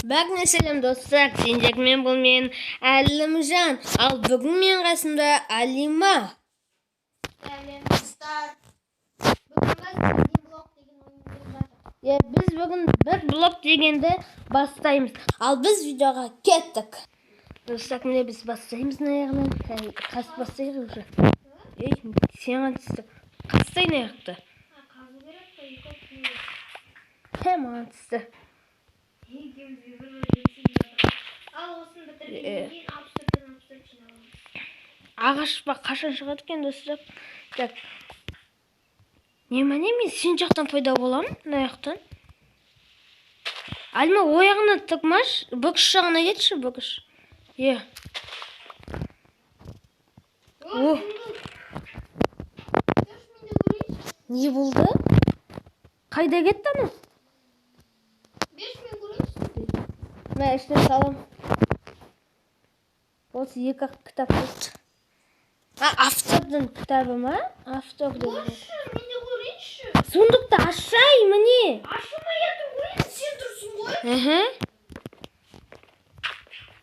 Бәріне сәлем, достар, сендермен бұл мен, Әлімжан. Ал бүгін мен қасымда Алима. Сәлем, достар. Бүгін біз один блок деген ойын ойнап жатырмыз. Иә, біз бүгін бір блок дегенді бастаймыз. Ал біз видеоға кеттік. Достар, міне біз бастаймыз мына жағынан. Қас бастайық уже. Ей, сен түсті. Қастай мына жақты. Қазу керек қой, екі. Хе, маған түсті. Екеумізге бір бір түсіп жатыр. Ал осыны бітіргеннен кейін 64-тен 64 жинап аламыз. Ағаш па, қашан шығады екен, достар? Так. Немене, мен сен жақтан пайда боламын, мына жақтан. Альма, о жағына тықмаш, бүкіш жағына кетші, бүкіш. Е. О. Тұршы, мен де көрейінші. Не болды? Қайда кетті ана? Берші, мен көрейінші. Мә, ішіне салам. Осы екі ақ кітап болды. А, автордың кітабы ма? Автор деген. Көрші, мен де көрейінші. Сундукты ашай, міне. Ашылмай жатыр ғой, енді сен тұрсың ғой. Ыхы.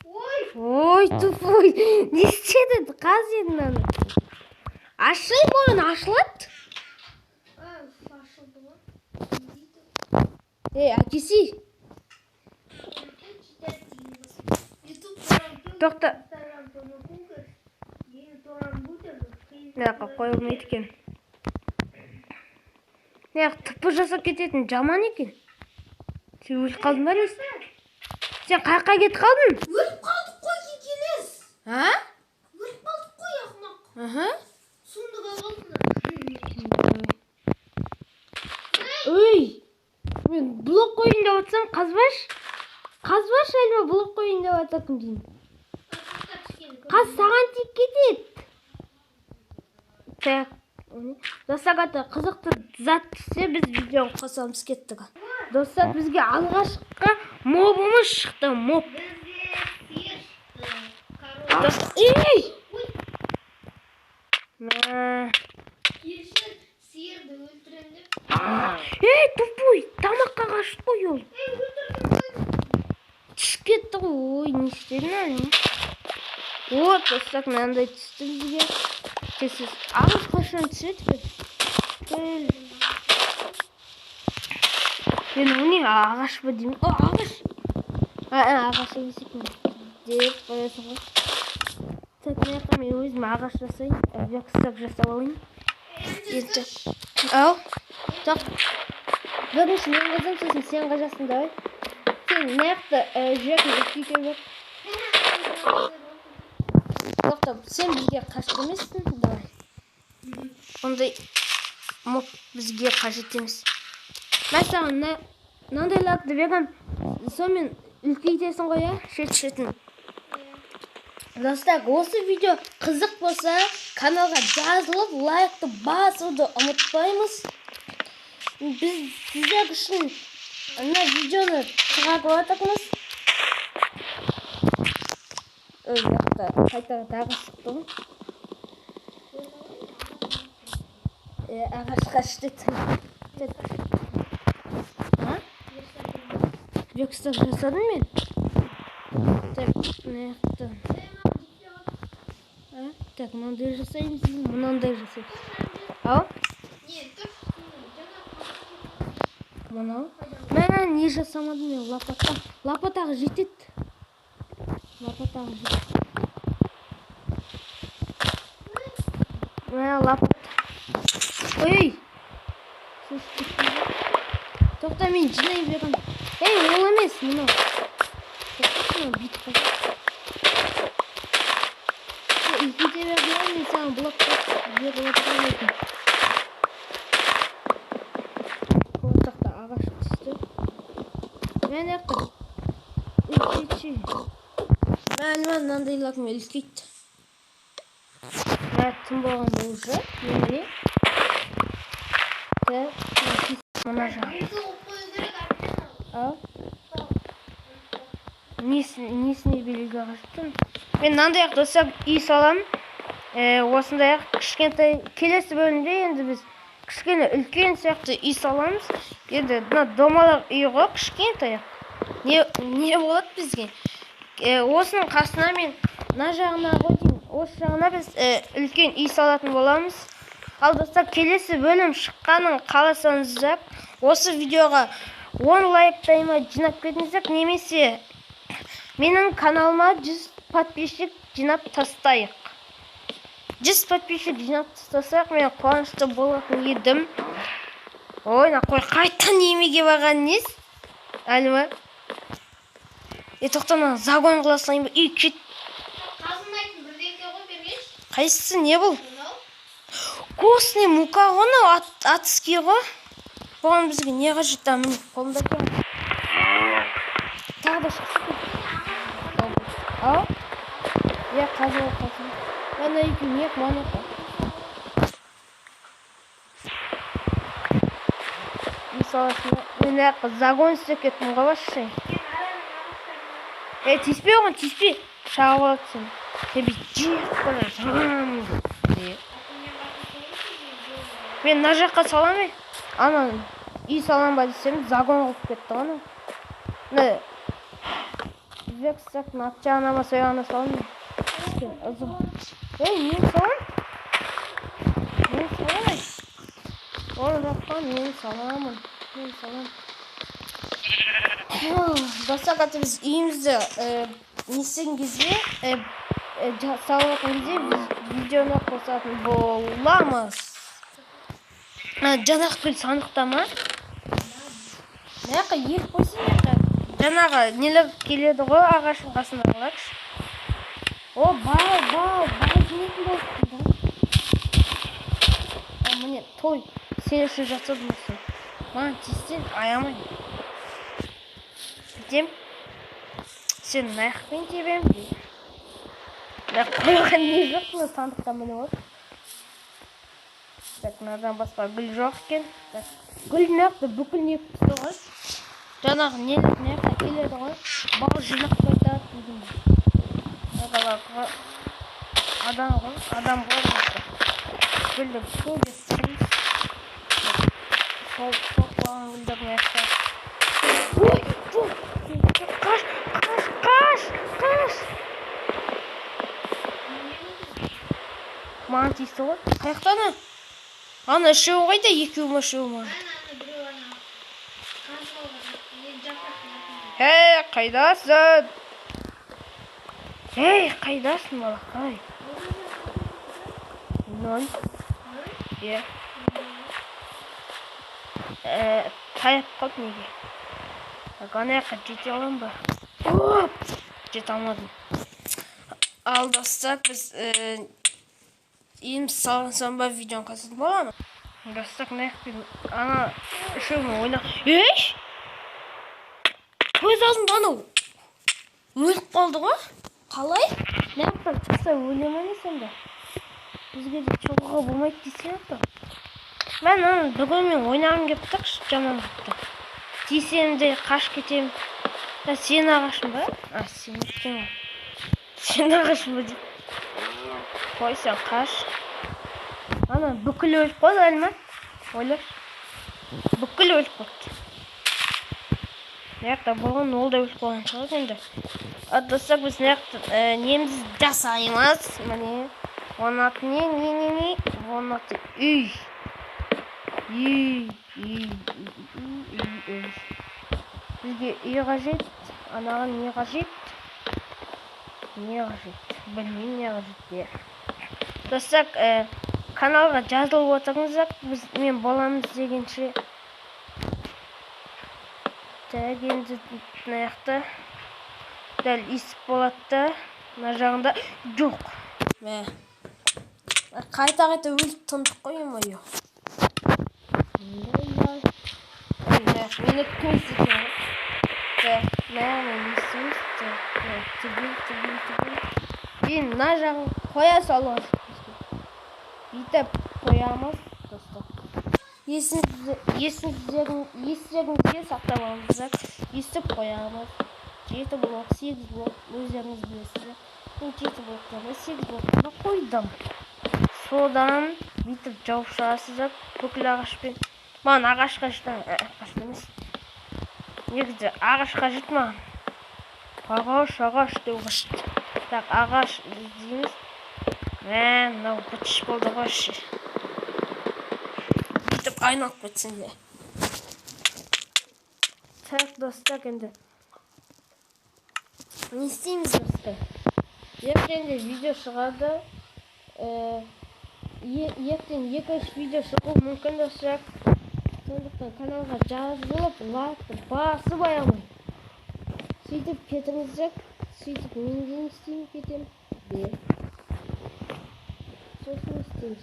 Ой. Ой, тупой. Не істеді? Қаз едің аны. Ашай, маған ашылады. А, ашылды ғой. Не дейді? Ей, әкесі. Тоқта. Мына жаққа қойылмайды екен. Мына жақ тыпы жасап кететін жаман екен. Сен өліп қалдың ба, не? Сен қай жаққа кетіп қалдың? Өліп қалдық қой, кекелес. А? Өліп қалдық қой, ақымақ. Аха. Сундық алып алдым. Ой, мен блок қояйын деп отырсам, қазбаш. Қазбаш, Әлма, блок қояйын деп жатырмын деймін. Қаз, саған тиіп кетеді. Так. Достар, аты қызықты зат түссе, біз видеоны қосамыз, кеттік. Достар, бізге алғашқы мобымыз шықты, моб. Бізге сиыр шықты. Корова. Достар, ей! Ой, Мә. кешір, сиырды өлтірем деп. Ей, тупой, тамаққа қашты ғой ол. Ей, өлтірдім ғой. Түсіп кетті ғой. Ой, не істедің әлі? Вот, достар, мынандай түсті бізге. Тез, ағаш қашан түседі екен? Эй. Мен о не, ағаш па деймін. О, ағаш. А, ағаш емес екен. Деп қоясың ғой. Так, мына жаққа мен өзім ағаш жасайын. Верстак жасап алайын. Енді. Ау. Так. Бірінші мен қазамын, сосын сен қазасың, давай. Сен мына жақта жүрек үлкейте бер. Тоқта, сен бізге қажет емессің, давай. Ондай моб бізге қажет емес. Мен саған мынандайларды беремін. Сонымен үлкейтесің ғой, иә? Шет-шетін. Достар, осы видео қызық болса, каналға жазылып, лайкты басуды ұмытпаймыз. Біз сіздер үшін мына видеоны шығарып жатырмыз. Ой, жақта қайтадан тағы шықты ғой. Ағаш қашты. А? Верстак жасадым мен. Так, мына жақта. А? Так, мынандай жасаймыз, мынандай жасаймыз. Ау? Не, тұршы, жаңа Мынау? Мә, не жасамадым мен, лопата. Лопатаға жетеді. Лопатаға жетеді. Мә, лопата. Ой! Тоқта, мен жинай беремін. Ей, ол емес, мынау. Тоқта, мынау бүйтіп қойсам. Сен үлкейте бер, мен саған блок беріп отырамын екен. Ол жақта ағаш түсті. Мен жақта үлкейтші. Мә, Әлма, мынандай лакмен үлкейтті. Мә, түн болғанда уже. Немене? Так, мына жақ. Белгі қойып қою керек, Армена. Ау? Несіне белгі қажет? Мен мынандай ақ, достар, үй саламын. Осындай ақ кішкентай келесі бөлімде енді біз кішкене үлкен сияқты үй саламыз. Енді мына домалақ үй ғой, кішкентай ақ. Не болады бізге? Осының қасына мен мына жағына ғой деймін. Осы жағына біз үлкен үй салатын боламыз. Ал достар, келесі бөлім шыққанын қаласаңыздар, осы видеоға 10 лайктайма жинап кетіңіздер, немесе менің каналыма 100 подписчик жинап тастайық. 100 подписчик жинап тастасақ, мен қуанышты болатын едім. Ой, мына қой қайтадан немеге барған несі? Әлі ма? Тоқта, мына загон қыла салайын ба? Үй, кет. Қазынайтын бірдеңке ғой, бергеш. Қайсысы не бұл? Мынау. Костный мука ғой, мынау адский ғой. Бұған бізге не қажет? А, міне, қолымда екен. Тағы да шықса екен. Ау? Иә, қазір ол, қазір. Ана екеуі не мана Мысалы үшін, мен мына жаққа загон істеп кеттім ғой вообще. Тиіспе оған, тиіспе. Шағып алады сені. Сен бүйтіп жеп қоясың. Мен мына жаққа саламын. Ана үй салам ба десем, загон қылып кетті ғой анау. Мына верстактың арт жағына ма, сол жағына саламын. Ұзын. Ей, мен саламын. Мен саламын. Ол жаққа мен саламын. Мен саламын. Достар, қазір біз үйімізді не істеген кезде, салып жатқан кезде видеоны қосатын боламыз. Жаңағы гүл сандықта ма? Мына жаққа егіп қойсаң, мына жаққа. Жаңағы нелер келеді ғой, ағаштың қасына алайықшы. О, бал, бал, бал жинайтын болыппын да. О, міне, той. Сен үшін жасадым осыны. Маған тиіссең, аямай. Бүйтем. Сен мына жақпен тебем. Мына қойған не жоқ, мына сандықта міне бар. Так, мынадан басқа гүл жоқ екен. Так, гүл мына жақта бүкіл не түсті ғой. Жаңағы нелер мына жақта келеді ғой. Бал жинап қайтады деген. Адам ғой, адам ғой просто. Гүлді көп естіміз. Сол, сол қойған гүлдер мына жақта. Ой, жоқ, қаш, қаш, қаш, қаш. Маған тиісті ғой. Қай жақта ана? Ана үшеуі қайда? Екеуі ма, үшеуі ма? Ана, біреу ана. Қазып алған. Не, жапырақтың артында. Ей, қайдасың? Ей, қайдасың, балақай? 0. Иә. Таяп қалды неге? Так, ана жаққа жете аламын ба? Оп! Жете алмадым. Ал достар, біз үйіміз салған соң ба видеоны қосатын боламыз. Достар, мына жақпен ана үшеуімен ойнап. Ей! Көз алдымда анау өліп қалды ғой. Қалай? Мына жақтан шықса өле ме не сонда? Бізге де шығуға болмайды дейсің ата. Мен ана бүгінмен ойнағым келіп тұр, жаман болып тұр. Тисем де қашып кетемін. Та сенің ағашың ба? А, сен екен ғой. Сенің ағашың ба деп. Қой, сен қаш. Ана бүкіл өліп қалды әлі ма? Ойлашы. Бүкіл өліп қалды. Мына жақта болған, ол да өліп қалған шығар енді. Ал достар, біз мына жақта немізді жасаймыз. Міне. Оның аты не, не, не, не? Оның аты үй. Үй, үй, үй, үй, үй. Бізге үй қажет. Анаған не қажет? Не қажет? Білмеймін не қажет де. Достар, каналға жазылып отырыңыздар. Біз мен боламыз дегенше. Так, енді мына жақта дәл есік болады да, мына жағында жоқ. Мә. Қайта-қайта өліп тындық қой, ё-моё. Мені кім істейтін ғой? Так, мә, мен не істейміз? Так, мә, түгел, түгел, түгел. Енді мына жағын қоя салуға бізге. Бүйтіп қоямыз, достар. Естеріңізге сақтап алыңыздар. Естіп қоямыз. 7 блок, 8 блок, өздеріңіз білесіздер. Мен 7 блоктарды, 8 блоктарды қойдым. Содан бүйтіп жауып шығасыздар бүкіл ағашпен. Маған ағаш қашты, ағаш емес. Негізі ағаш қажет маған. Ағаш, ағаш деу қажет. Так, ағаш іздейміз. Мә, мынау бытыш болды ғой. Бүйтіп айналып кетсін де. Так, достар, енді не істейміз, достар? Ертең де видео шығады. Ертең екінші видео шығуы мүмкін, достар. Сондықтан каналға жазылып, лайкты басып аямай. Сөйтіп кетіңіздер. Сөйтіп мен де не істеймін, кетемін. Де. Сосын не істейміз?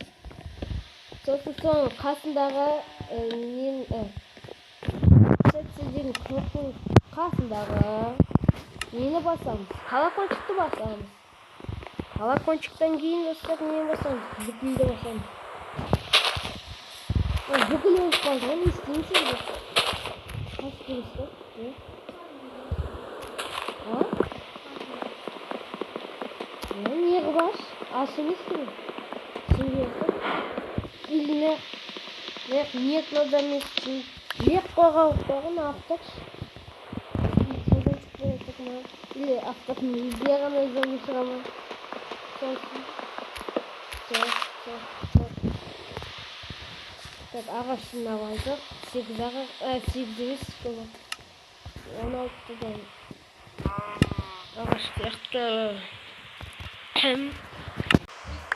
Сосын соның қасындағы мен деген кнопканың қасындағы нені басамыз? Колокольчикті басамыз. Колокольчиктен кейін, достар, нені басамыз? Бүкілді басамыз. Бүкіл болып қалды ғой, не істейміз енді? Қасып келесіз ба? А? Не қылып аш? Аш емес пе? Түсінбей жатыр. Или не надо емес. Леп қойған қойған автокш. Содан шықпай жатыр ма? Или автоктың өзіне ғана зомби шыға ма? Сосын. Так, так, так. Так, ағаш жинап алдық. 8 ағаш, 8 емес, көп. 16-дан ағаш сияқты.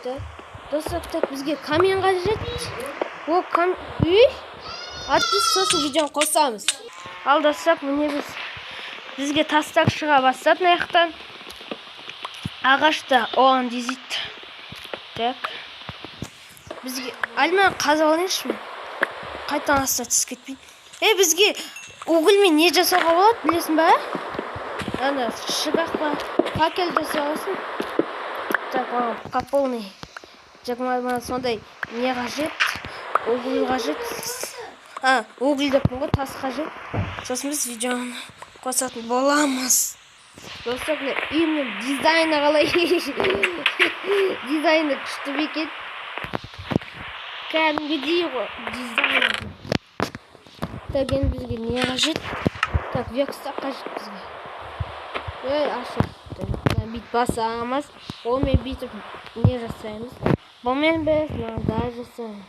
Так, достар, так, бізге камень қажет. О, үй? Ат, біз сосын видеоны қосамыз. Ал, достар, міне бізге тастар шыға бастады мына жақтан. Ағашта оған дезит. Так. Бізге альма қазып алайыншы мен. Қайтадан астына түсіп кетпейін. Бізге угольмен не жасауға болады, білесің ба? Ана шырақ па, факел жасай аласың. Так, оған по полный. Жиырма сондай не қажет? Уголь қажет. А, уголь деппін ғой, тас қажет. Сосын біз видеоны қосатын боламыз. Достар, мына үйімнің дизайны қалай? Дизайны күшті ме екен? Кәдімгідей ғой дизайны. Так, енді бізге не қажет? Так, верстак қажет бізге. Ей, ашып. Бүйтіп басамыз. Онымен бүйтіп не жасаймыз? Бұнымен біз мынандай жасаймыз.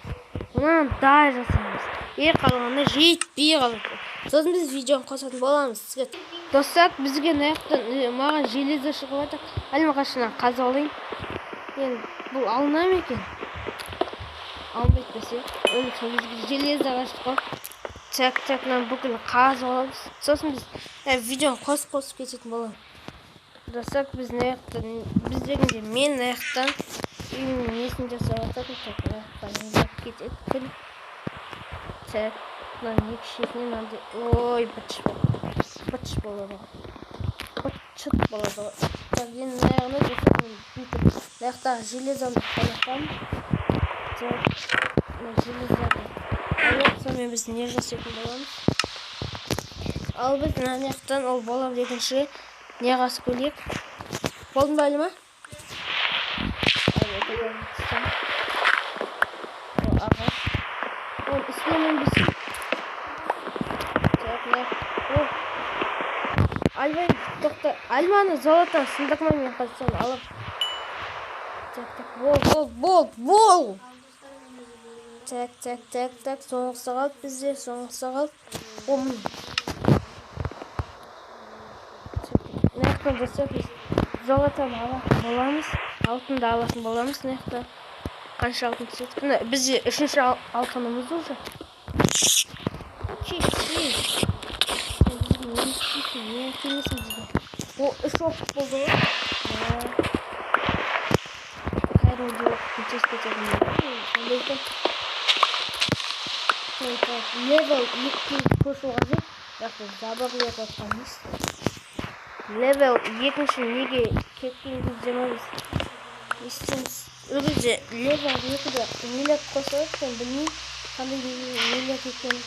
Мынандай жасаймыз. Қалғаны жетпей қалады. Сосын біз видеоны қосатын боламыз. Сізге. Достар, бізге мына жақтан маған железо шығып жатыр. Әлі қашынан қазып алайын. Енді бұл алына ма екен? Алынбайды десе. Оның үшін бізге железо қажет қой. Так, так, мынаны бүкіл қазып аламыз. Сосын біз видеоны қосып кететін боламыз. Достар, біз мына жақтан, біз дегенде мен мына жақтан үйімнің несін жасап жатырмын. Так, мына жақтан нелер кетеді күн. Так, мынаның екі шетінен мынандай, ой, быт-шыт быт-шыт болады ғой. Быт-шыт болады ғой. Так, енді мына жағына, достар, мен бүйтіп мына жақтағы железомды қоямын. Так, мына железоны қойып, сонымен біз не жасайтын боламыз? Ал біз мына жақтан ол боламын дегенше не қасып көрейік. Болдың ба, Әлима? Ол ағаш. Оның үстіне мінбесін. Так, мына о. Альма, тоқта. Альманы золотан сындырма, мен қазір соны алып. Так, так, бол, бол, бол, бол. Так, так, так, так, соңғысы қалды бізде, соңғысы қалды. О, міне. Мына жақтан, достар, біз золотаны алатын боламыз. Алтынды алатын боламыз мына жақта. Қанша алтын түседі? Міне, бізде үшінші алтынымыз уже. Чеш, чеш. Сен бізге не істейсің, не әкелесің бізге? О, үш опыт болды ғой. Кәдімгідей опыт тез кететін. Сондай екен. Так, левел 2-ге көшу қажет. Бірақ біз забыр беріп жатқанбыз. Левел екінші неге кеткен кезде ма біз не істейміз? Ол кезде левел 2-де нелер қосылады, мен білмеймін қандай нелер екенін.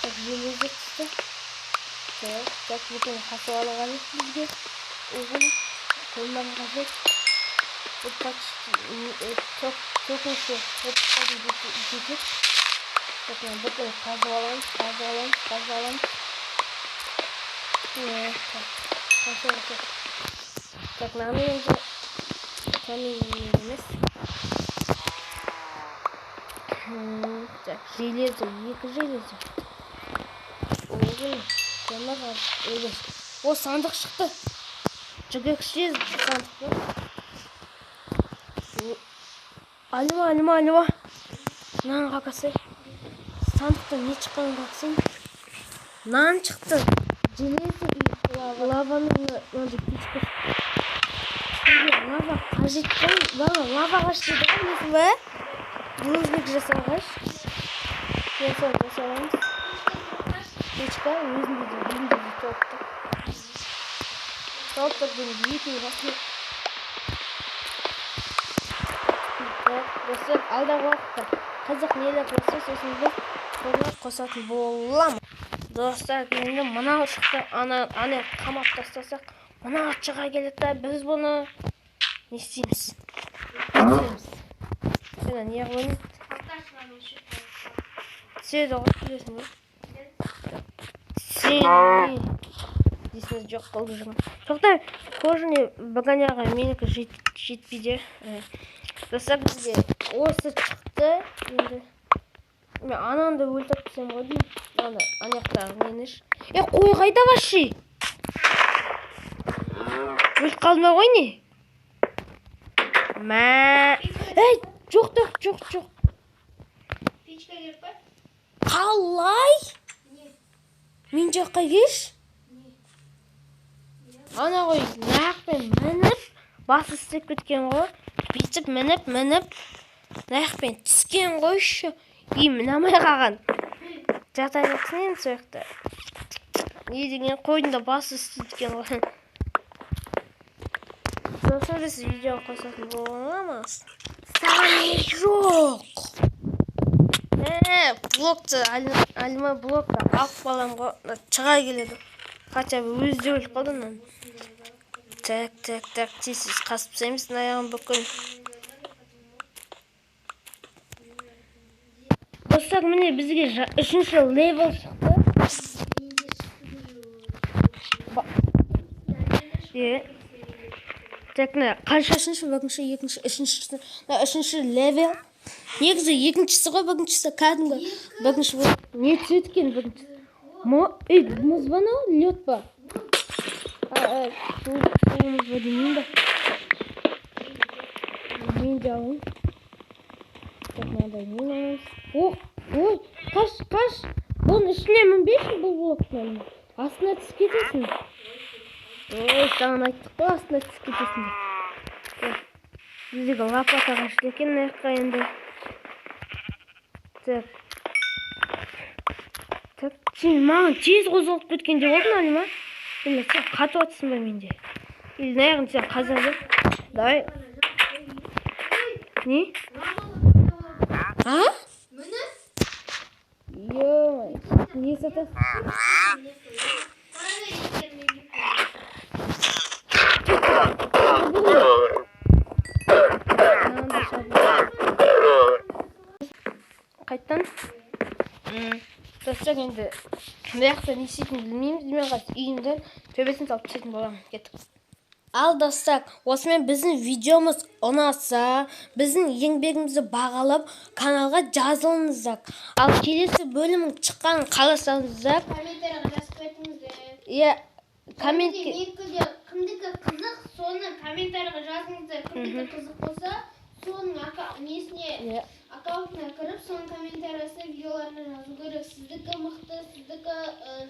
Так, железо түсті. Так, так, бүкіл қасып алу қажет бізге. Уголь қолдан қажет. Бұл почти төртінші опытқа жетеді. Так, мына бүкіл қазып аламыз, қазып аламыз, қазып аламыз. Не, так. Хорошо, хорошо. Так, мынаны енді камень емес. Так, железо, екі железо. Оғын, темір, егес. О, сандық шықты. Жүгекше сандық па? Алима, Алима, Алима. Мынаны қақасай. Сандықтан не шыққанын қақсайын. Нан шықты. Железо и лаваның мынандай печка. Бізге лава қажет қой. Лава, лава қажет еді ғой, білесің бе? Булыжник жасағаш. Мен соны жасай аламыз. Печка өзінде де, өзінде де толып тұр. Толып тұр деген екеуі рахмет. Так, достар, алдағы уақытта қызық нелер болса, сосын біз соны қосатын боламыз. Достар, енді мынау шықты, ана қамап тастасақ, мынау шыға келеді да, біз бұны не істейміз? Түсеміз. Сен не қылып түседі ғой, білесің бе? Сен дейсің, жоқ болды жүрген. Тоқта, кожаный броняға менікі жетпейді. Достар, бізге осы шықты. Енді мен ананы да өлтіріп тастаймын ғой деймін. Ана, ана жақтағы нені ш. Е, қой қайда вообще? Өліп қалды ма ғой не? Мә. Ей, жоқ, жоқ, жоқ, жоқ. Печка керек па? Қалай? Не? Мен жаққа келші. Не? Ана ғой нақпен мініп, басы істеп кеткен ғой. Бүйтіп мініп, мініп, нақпен түскен ғой еще. И міне алмай қалған. Жата берсін енді сол жақта. Не деген қойдың да басы істейді екен ғой. Сосын біз видео қосатын боламыз. Саған не жоқ. Блокты, Алима блокты алып қаламын ғой. Мына шыға келеді. Хотя бы өзі де өліп қалды мынаның. Так, так, так, тез тез қасып тастаймыз мына аяғын бүкіл. Достар, міне бізге үшінші левел шықты. Так, мына қаншасыншы? Бірінші, екінші, үшіншісі. Мына үшінші левел. Негізі екіншісі ғой, біріншісі кәдімгі. Бірінші болып. Не түседі екен біріншісі? Ей, мұз ба мынау? Лед па? Су мұз ба демеймін ба? Мен де алайын. Так, мынадай мен аламыз. Ох, ой, қаш, қаш. Бұның ішіне мінбеші бұл блоктың. Астына түсіп кетесің. Ой, саған айттық қой, астына түсіп кетесің деп. Так, біздегі лопата қашты екен мына жаққа енді. Так. Так, сен маған тез қозғалып кеткендей болдың, Алима. Или сен қатып жатсың ба менде? Или мына жағын сен қаза бер. Давай. Не? А? Міне? Ё, не сатасың? Қайттан. Достар, енді мына жақта не істейтінімді білмейміз. Мен қазір үйімді төбесін салып түсетін боламын. Кеттік. Ал достар, осымен біздің видеомыз ұнаса, біздің еңбегімізді бағалап, каналға жазылыңыздар. Ал келесі бөлімнің шыққанын қаласаңыздар, Комментарийға жазып кетіңіздер. Иә, комментке Менікі де кімдікі қызық, соны комментарийға жазыңыздар. Кімдікі қызық болса, соның несіне, аккаунтына кіріп, соның комментариясына видеоларына жазу керек. Сіздікі мықты, сіздікі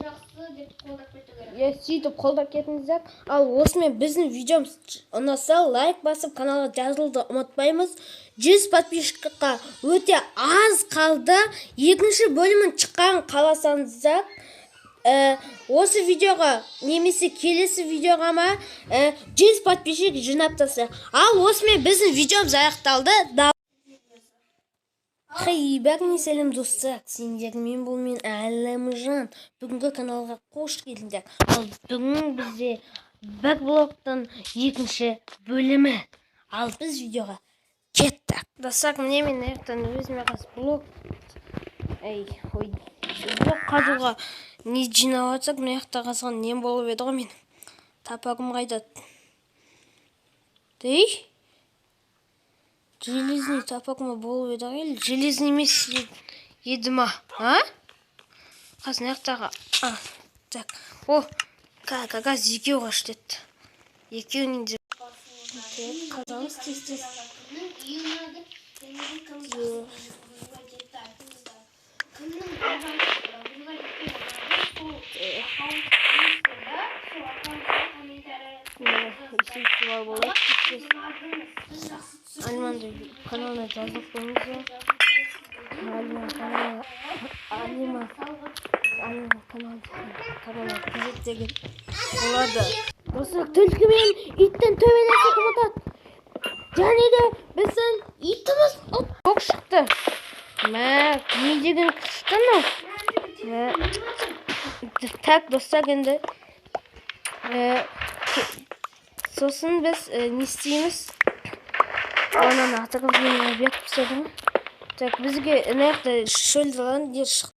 жақсы деп қолдап кету керек. Иә, сөйтіп қолдап кетіңіздер. Ал осымен біздің видеомыз ұнаса, лайк басып, каналға жазылуды ұмытпаймыз. 100 подписчикқа өте аз қалды. Екінші бөлімін шыққанын қаласаңыздар, осы видеоға немесе келесі видеоға ма, 100 подписчик жинап тастайық. Ал осымен біздің видеомыз аяқталды. Хей, бәріне сәлем достар. Сендермен бұл мен Әлімжан. Бүгінгі каналға қош келдіңдер. Ал бүгін бізде бір блоктың екінші бөлімі. Ал біз видеоға кеттік. Достар, міне мен аяқтан өзіме қазір блок. Ей, ой. Блок қазуға не жинап жатсақ, мына жақта қазған нем болып еді ғой менің. Топогым қайда? Ей? Железный топор ма болып еді ғой, или железный емес еді ма? А? Қазір мына жақтағы. А, так. О, как раз екеу қашты еді. Екеуінен де. Так, қазамыз тез тез. Кімнің үйі ұнады және де кім жақсы выживать етті, айтыңыздар. Кімнің выживать еткен ұнады, сол аккаунт, сол аккаунтқа комментарий. Солай болады. Тез тез. Ұнадыңыз, сіз жақсы түсірдіңіз. Алиманды каналына жазылып қойыңыздар. Алима каналына, Алима, Алима каналына күзет деген болады. Достар, түлкі мен иттің төбелесі ұмытады. Және де біздің итіміз боқ шықты. Мә, не деген күшті мынау. Мә. Так, достар, енді сосын біз не істейміз? Ананы атырып беріп тастады ғой. Так, бізге мына жақта шөл даладан не шықты.